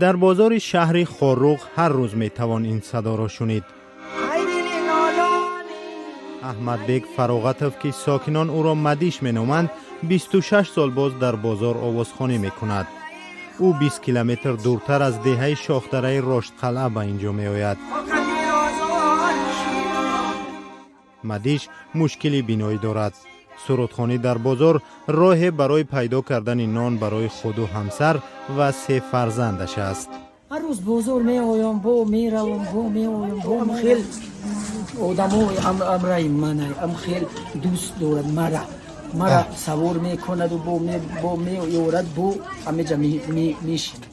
Дар бозори шаҳри Хоруғ ҳар рӯз метавон ин садоро шунид. Аҳмадбек Фароғатов, ки сокинон ӯро Мадиш меноманд, 26 сол боз дар бозор овозхонӣ мекунад. Ӯ 20 километр дуртар аз деҳаи шохдараи Роштқалъа ба ин ҷо меояд. Мадиш мушкили биноӣ дорад. Сурудхонӣ дар бозор роҳе барои пайдо кардани нон барои худу ҳамсар ва се фарзандаш аст. Ҳар рӯз бозор меоям, бо меравам, бо меоям, бо хел одамо амраи манай, ам хел дӯст дорад мара, мара савор мекунаду бо меёрад, бо ҳамеҷа мешинад.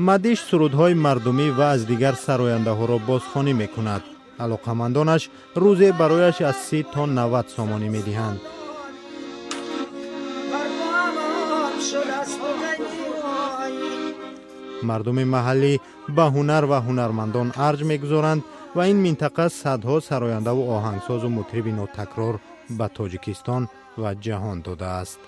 Мадиш сурудҳои мардумӣ ва аз дигар сарояндаҳоро бозхонӣ мекунад. Алоқамандонаш рӯзе барояш аз 30 то 90 сомонӣ медиҳанд. Мардуми маҳаллӣ ба ҳунар ва ҳунармандон арҷ мегузоранд ва ин минтақа садҳо сарояндаву оҳангсозу мутриби нотакрор ба Тоҷикистон ва ҷаҳон додааст.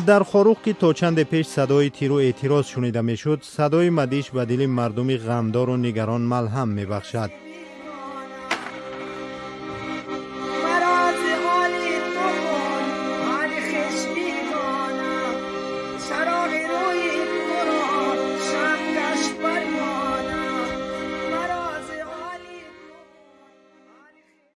Дар Хоруғ, ки то чанде пеш садои тиру эътироз шунида мешуд, садои Мадиш ба дили мардуми ғамдору нигарон малҳам мебахшад.